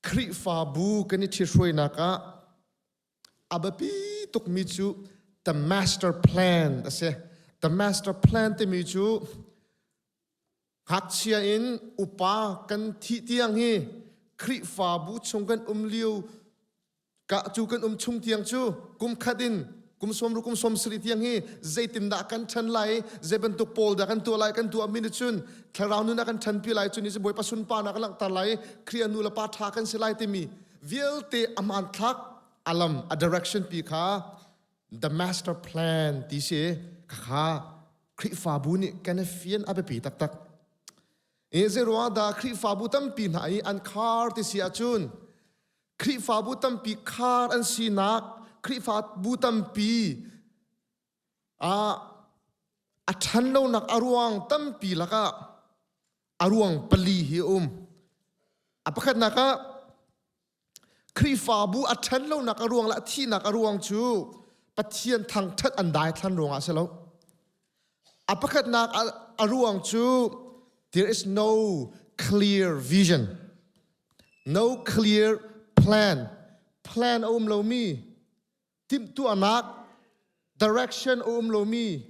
Khrihfabu kan i ṭhithruainak ah a biapi tukmi cu the master plan a si. The master plan timi cu ngakchia in upa kan thih tiang hi Khrihfabu chung kan um lio Ka cu kan um chung tiang cu kum khat in kum sawm ru kum sawm sarih tiang hi zeitindah kan ṭhan lai, zei bantuk pawl dah kan tuah lai, kan tuah mi nih cun thlarau nun ah kan ṭhanpi lai, cu ni cu Bawipa sunparnak a langhter lai, Khrih a nu le pa ṭha kan si lai timi vialte a hmanthlak a lam a direction pi kha the master plan ti si. Kha Khrihfabu nih kan i fian a biapi taktak. E zeiruang dah Khrihfabu tampi hna i an khar ti si ahcun, Khrihfabu tampi khar an sinak, Khrihfabu tampi a ṭhanlonak a ruang tampi lakah a ruang pali hi a um. A pakhatnak ah, Khrihfabu a ṭhanlonak a ruang le a thihnak a ruang cu Pathian thangṭhat an daithlan ruangah a si lo. A pakhatnak a ruang cu there is no clear vision, no clear plan. Plan a um lomi, timhtuahnak, direction a um lomi,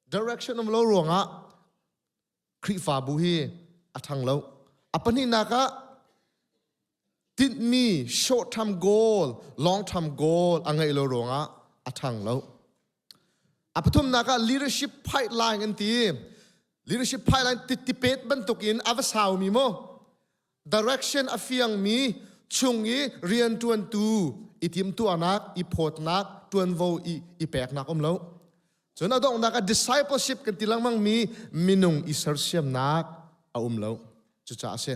direction um lo ruangah Khrihfabu hi a ṭhang lo. A pahnihnak ah tinhmi short term goal, long term goal a ngeih lo ruangah a ṭhang lo. A pathumnak ah leadership pipeline an ti. Leadership pipeline tipet bantukin a va saumi mu. Direction a fiangmi chung i rianṭuantu i timtuahnak, i phawtnak, ṭuanvo i peknak um lo. Cun a donghnak ah discipleship kan ti lengmang mi minung i sersiamnak a um lo. Cucaah a si.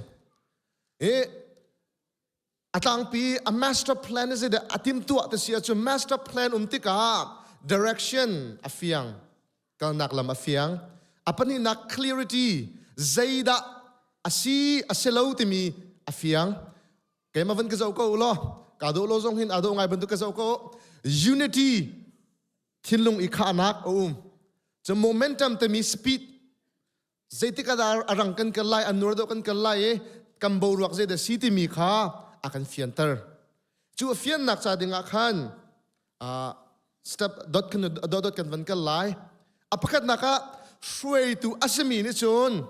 I a tlangpi a master plan is a timtuah te si ahcun, master plan um tikah direction a fiang, kalnak lam a fiang. A pahnihnak, clarity, zeidah a si a si lo timi a fiang. Keimah van ka zoh ko law ka dawh lo zong hin aa dawh ngai bantuk ka zoh ko. Unity, thinlung i khahnak a um. Cu momentum timi speed, zeitik ah a rang kan kal lai, a nur deuh kan kal lai i kan boruak zei dah si timi kha a kan fianter. Cu a fiannak ca ding ah khan step dot kan dot dot kan van kal lai. A pakhatnak ah, hruaitu a simi nih cun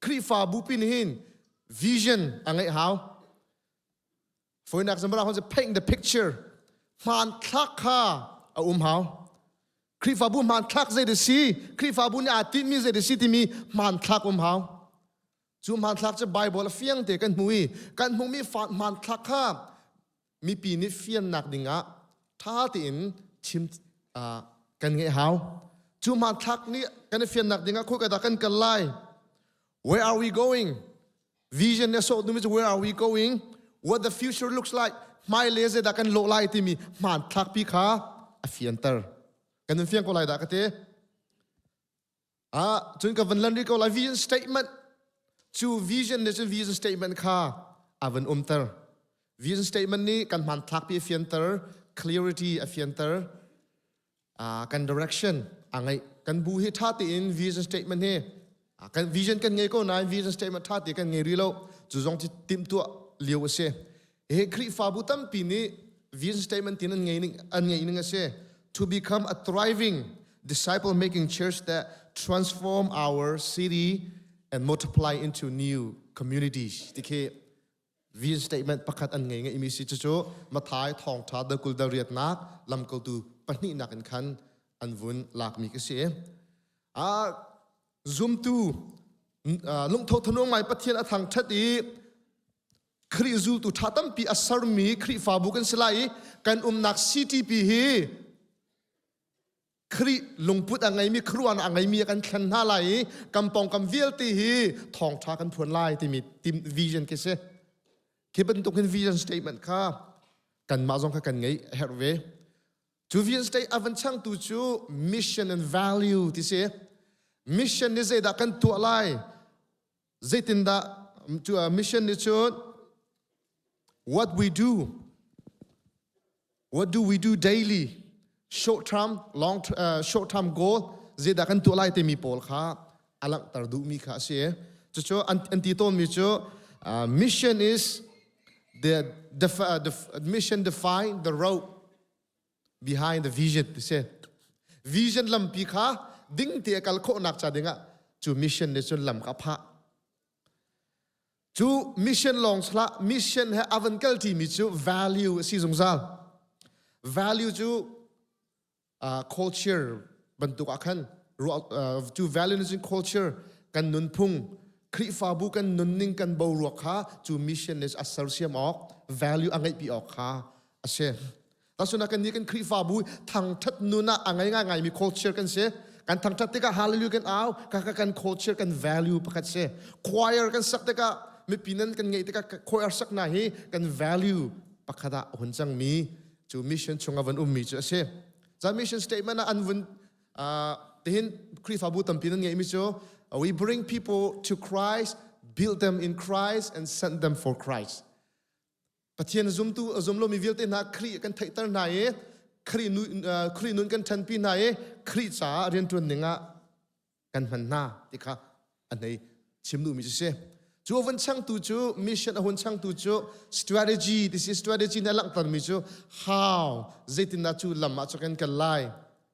Khrihfabu pi nih hin vision a ngeih hau. Foinak zamara hon paint the picture, hmanthlak kha a um hau. Khrihfabu hmanthlak zei da si, Khrihfabu nih aa tinhmi zei da si timi hmanthlak um hau. Cu hmanthlak cu Bible a fiang te kan hmu i kan hmuhmi hmanthlak kha mipi nih fiannak dingah ṭha tein chim kan ngeih hau. Cu hmanthlak nih kan i fiannak dingah khoi dah kan kal lai, where are we going, vision nih a sawh duhmi cu where are we going, what the future looks like, hmailei zeidah kan lawh lai timi hmanthlak pi kha a fianter. Kan in fiang ko lai dah ka ti. Ah, cun ka van lan rih ko lai. Vision statement cu, vision nih cun vision statement kha a van umter. Vision statement nih kan hmanthlak pi a fianter, clarity a fianter, kan direction a ngeih. Kan bu hi ṭha tein vision statement hi kan vision kan ngei ko nain vision statement ṭha te kan ngei rih lo. Cu zong cu timhtuah lio a si. Hi Khrihfabu tampi nih vision statement tin an ngei ning an ngeih ning a si: to become a thriving disciple making church that transform our city and multiply into new communities ti khi vision statement pakhat an ngei ngeimi si. Cucu Matthai thawngṭha dal 28 lamkaltu pahnihnak in khan an vun lakmi ka si. A zumtu lungtho thanuam ngai, Pathian a thangṭhat i Khrih zultu ṭha tampi a sermi Khrihfabu kan si lai i kan umnak CTP hi Khrih lungput a ngeimi, khuaruahnak a ngeimi kan thlen hna lai i kan pawngkam vialte hi thawngṭha kan phuan lai timi vision khi si. Khi bantuk hin vision statement kha kanmah zong kha kan ngeih a herh ve. Cu vision statement a van changtu cu mission and value ti si. Mission nih zeidah kan tuah lai? Zeitindah cu mission nih cun what we do, what do we do daily, short term, long short term goal, zeidah kan tuah lai timi pawl kha a langhter duhmi kha a si. Cucu an ti tawnmi cu Mission is the, the mission define the road behind the vision ti si. Vision lampi kha ding te a kal khawhnak ca dingah cu mission nih cun lam kha a phah. Cu mission lawng salah mission he avan kal mi cu value a si zungzal. Value cu culture bantuk ah khan cu value nih cun culture kan nunphung Khrihfabu kan nunning kan boruak kha cu mission nih a sersiam awk value a ngeihpi awk kha a si. Tasuna kan nih kan Khrihfabu thangthat nun ah a ngei ngai ngaimi culture kan si. Kan thangthat tikah hallelujah kan au ka kan culture kan value pakhat si. Choir kan sak tikah mipi nan kan ngeih tikah choir sak na hi kan value pakhat ah hun cangmi cu mission chung a van ummi cu a si. Ca mission statement ah an vun tihin Khrihfabu tampi nan ngeihmi cu we bring people to Christ, build them in Christ and send them for Christ. Pathian zumtu a zum lomi vialte hna Khrih kan theihter hna i Khrih Khrih nun kan ṭhanpi hna i Khrih caah rianṭuan ning ah kan hman hna ti kha an hei chim duhmi cu si. Cu a vun changtu cu mission a hun changtu cu strategy ti si strategy nih a langhtermi cu how zeitindah cu lam ah cu kan kal lai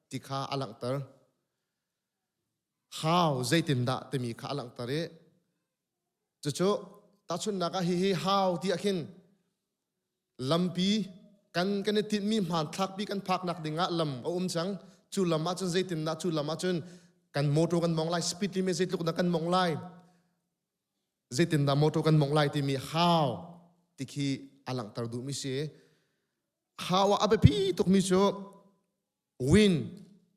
ti kha a langhter. How zeitindah timi kha a langhter i cucu tahchunhnak ah hihi how ti ah khin Lampi kan kan i tinhmi hmanthlakpi kan phaknak dingah lam a um cang. Cu lam ahcun zeitindah cu lam ahcun kan motor kan mong lai, speed limit zeitluk dah kan mong lai, zeitindah motor kan mong lai timi how ti khi a langhter duhmi si. How ah a biapi tukmi cu win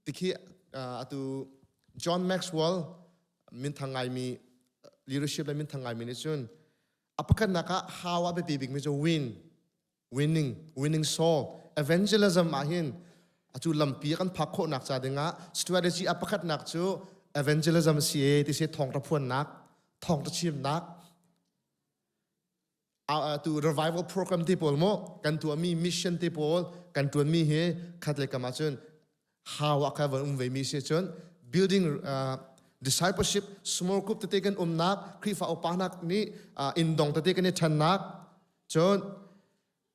ti khi atu John Maxwell minthang ngaimi leadership le minthang ngaimi nih cun A pakhatnak ah how ah biapi bikmi cu win, winning, winning soul, evangelism ah hin atu lampi kan phak khawhnak ca dingah strategy a pakhatnak cu evangelism si e ti si thawngtha phuannak, thawngtha chimnak, tu revival program te pawl mo kan tuahmi mission te pawl kan tuanmi hi khat le kam ahcun how ah kha van um ve mi si cun building discipleship small group tete kan umnak Khrihfa upa nak nih inndong tete kan i ṭhennak cun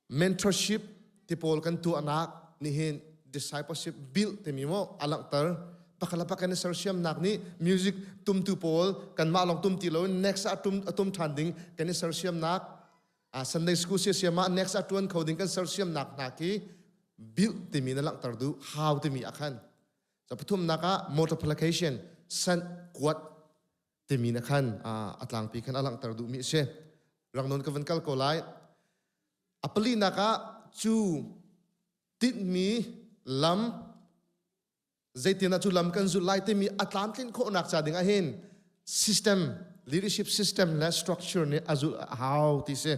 mentorship ti pawl kan tuahnak nihin discipleship build timi mo a langhter pakhat le pakhat kan i sersiamnak nih music tumtu pawl kanmah lawng tum ti loin next ah tum a tum ṭhan ding kan i sersiamnak Sunday school siasiam ah next ah ṭuan kho ding kan sersiamnak hna khi build timi na langhter duh how timi ah khan so pathumnak ah multiplication san kuat timi na khan a tlangpi khan a langhter duhmi a si rangnawn ka van kal ko lai a palinak ah cu tinhmi lam Zeitin ah cu lam kan zulh lai timi a tlamtlin khawhnak ca ding ah hin system leadership system le structure nih a zulh a hau ti si.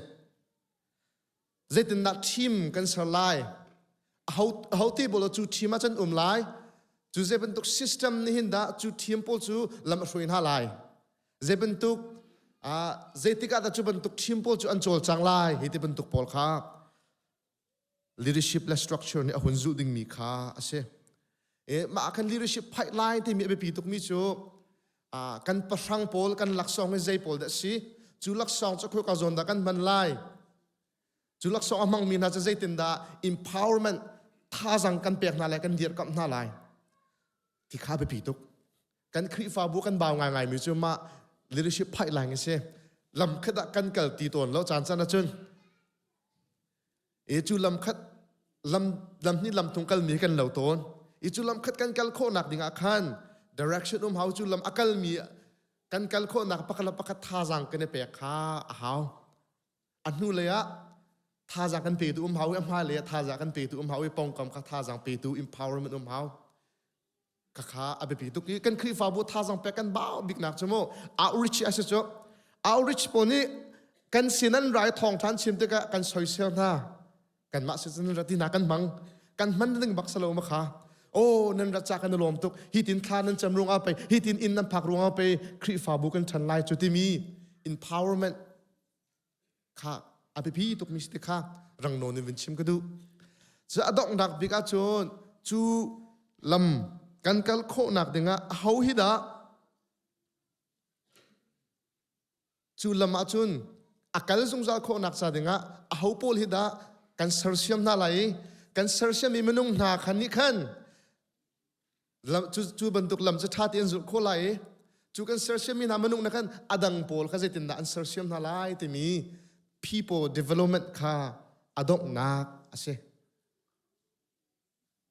Zeitindah team kan ser lai? Aho aho te pawl cu team ah can um lai? Cu zei bantuk system nih hin dah cu team pawl cu lam a hruai hna lai? Zei bantuk zeitik ah dah cu bantuk team pawl cu an cawlcang lai? Hi ti bantuk pawl kha leadership le structure nih a hun zulh dingmi kha a si. E, mah kan leadership pipeline timi a biapi tukmi cu kan pahrang pawl kan laksawng hi zei pawl dah si cu laksawng cu khoika zawn dah kan hman lai cu laksawng a hmangmi hna cu zeitindah empowerment thazang kan pek hna lai kan dirkamh hna lai ti kha biapi tuk kan Khrihfabu kan bau ngaingaimi cu mah leadership pipeline a si lam khat ah kan kal ti tawn lo caan caan ahcun E cu lam khat lam lam hnih lam thung kalmi kan lo tawn. I cu lam khat kan kal khawhnak ding ah khan direction um hau cu lam a kalmi kan kal khawhnak pakhat le pakhat thazaang kan i pek kha a hau. A hnu lei ah thazaang kan petu um hau i a hmai lei ah thazaang kan petu um hau i pongkam kha thazaang petu empowerment um hau. Khakha a biapi tuk i kan Khrihfabu thazaang pek kan bau biknak cu mu outreach a si cu outreach pawl nih kan sin an rai thawngthan chim tikah kan soisel hna kanmah si cun rati hna kan hmang kan hman ding bak salo ma kha oh nan rat ca kan i lawm tuk hi tin thla nan cam ruangah pei hi tin inn nan phak ruangah pei Khrihfabu kan ṭhan lai cu timi empowerment kha a biapi tukmi si ti kha rang nawn in vun chim ka duh. Cu a donghnak bik ahcun cu lam kan kal khawhnak dingah aho hi dah cu lam ahcun A kal zungzal khawhnak ca dingah aho pawl hi dah kan sersiam hna lai i kan sersiam i minung hna khan nih khan cu bantuk lam cu ṭha tein zulh khawh lai i cu kan sersiammi hna minung na khan a dang pawl kha zeitindah an sersiam hna lai timi people development kha a donghnak a si.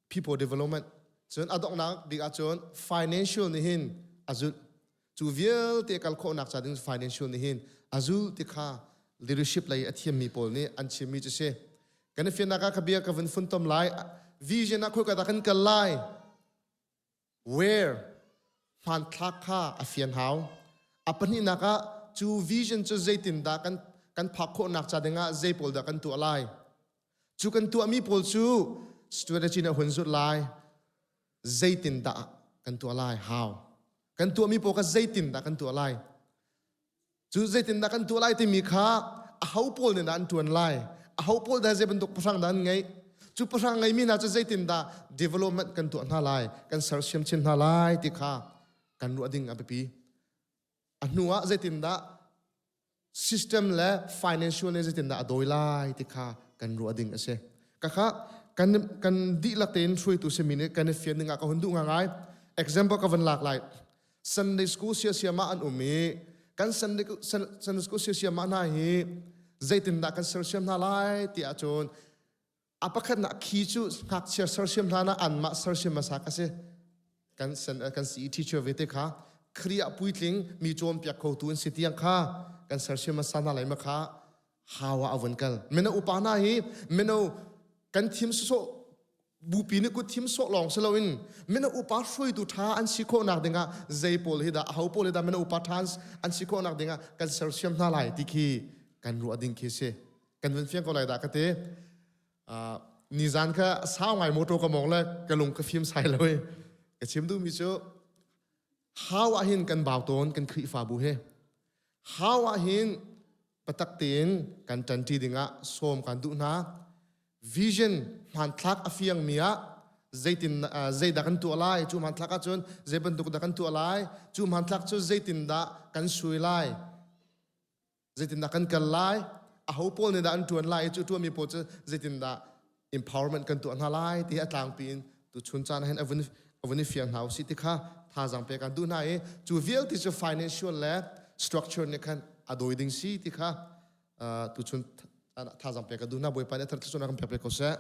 People development cun a donghnak bik ahcun financial nih hin a zulh. Cu vialte kal khawhnak ca ding financial nih hin a zulh ti kha leadership lei a thiammi pawl nih an chimmi cu si. Kan i fiannak ah ka bia ka vun funtom lai. Vision ah khoika dah kan kal lai? Where? Hmanthlak kha a fian hau. A pahnihnak ah cu vision cu zeitindah kan kan phak khawhnak ca dingah zei pawl dah kan tuah lai? Cu kan tuahmi pawl cu strategy na hun zulh lai. Zeitindah kan tuah lai? How? Kan tuahmi pawl kha zeitindah kan tuah lai? Cu zeitindah kan tuah lai timi kha aho pawl nih dah an ṭuan lai? Aho pawl dah zei bantuk pahrang dah an ngeih? Cu pahrang ngeimi hna cu zeitindah development kan tuah hna lai, kan sersiam chin hna lai ti kha kan ruah ding a biapi. A hnu ah zeitindah system le financial nih zeitindah a dawi lai ti kha kan ruah ding a si. Ka kha kan kan dihlak tein hruaitu simi nih kan i fian ding ah ka hun duh ngai. Example ka van lak lai. Sunday school siasiam ah an um i kan Sunday, Sunday school siasiam ah hna hi zeitindah kan sersiam hna lai ti ahcun a pakhatnak khi cu ngakchia sersiam hna na anmah sersiam hmasa ka si kan kan CE teacher ve te kha Khrih ah puitling mi cawnpiak khotu an si tiang kha kan sersiam hmasa hna lai ma kha hawa a vun kal mino upa hna hi mino kan thim sawsawh bupi nih kut thim sawh lawng si loin mino upa hruaitu ṭha an si khawhnak dingah zei pawl hi dah aho pawl hi dah mino upa ṭha an si khawhnak dingah kan sersiam hna lai ti khi kan ruah ding khi si kan vun fiang ko lai dah ka ti. Nizan kha sau ngai motor ka mong le ka lung ka fim sai lo i ka chim duhmi cu how ah hin kan bau tawn kan Khrihfabu he how ah hin patak tein kan ṭanṭi dingah sawm kan duh hna. Vision hmanthlak a fiangmi ah zeitin zeidah kan tuah lai, cu hmanthlak ahcun zei bantuk dah kan tuah lai, cu hmanthlak cu zeitindah kan sui lai, zeitindah kan kal lai, aho pawl nih dah an ṭuan lai i cu ṭuanmi pawl cu zeitindah empowerment kan tuah hna lai ti a tlangpi in tu chun caan hin a vun i fiang hna usih ti kha thazaang pek an duh hna i cu vialte cu financial le structure nih khan a dawi ding si ti kha tu chun thazaang pek ka duh hna. Bawipa nih a thar thluachuahnak kan pek ve ko seh.